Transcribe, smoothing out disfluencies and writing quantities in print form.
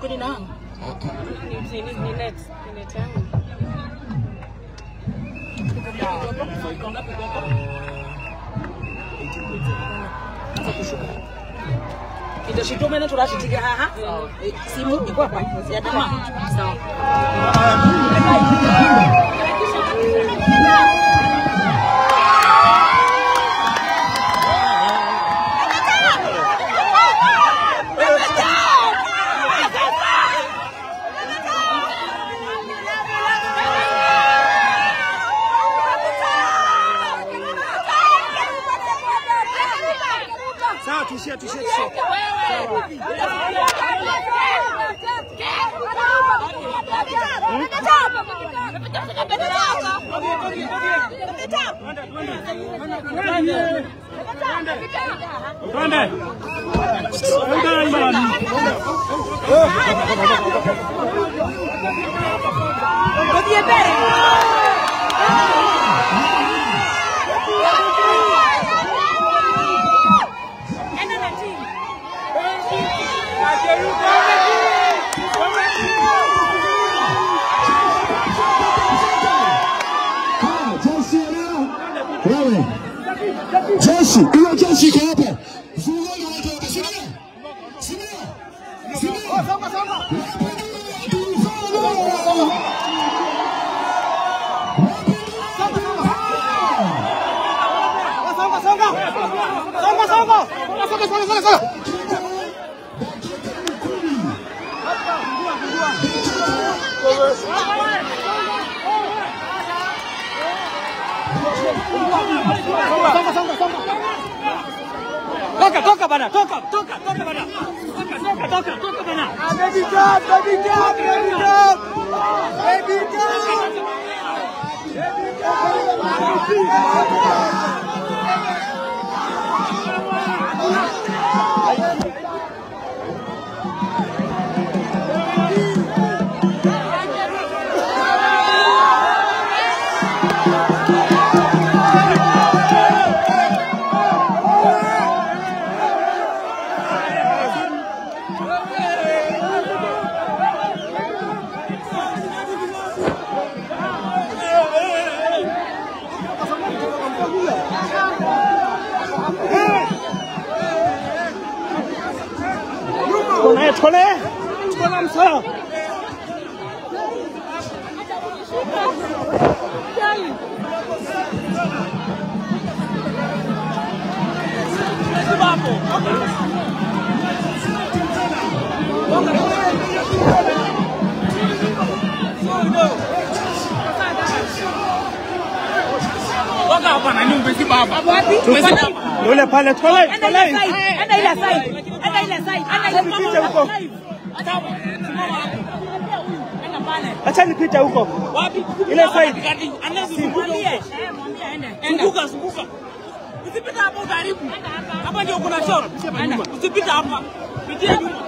Kwani na hang? Ni net, ni net yangu. Iko ngapi kwako? 18.7. Sasa kushuka. Itashitoma turashitiga haha. Simu iko hapa. Ya kama. Sawa. Tushia. Jeshi, hiyo jeshi iko hapa. Zungumza watu wote, si ndio? Si ndio? Si ndio? Songa songa. Songa songa. Songa songa. Songa songa songa songa. Songa songa songa. Toka toka bana, toka toka toka bana. Toka toka toka bana. Baby drop, baby drop, baby drop. Baby drop. Baby drop. Tole, Yule pale tole, tole. Enda ile side. Enda ile side. Enda ile huko. Acha nipite huko. Wapi? Ile side. Mwambie, mwambie aende. Zunguka, zunguka. Usipite hapo utaharibu. Hapa ndio kuna short. Usipite hapa. Pitia nyuma.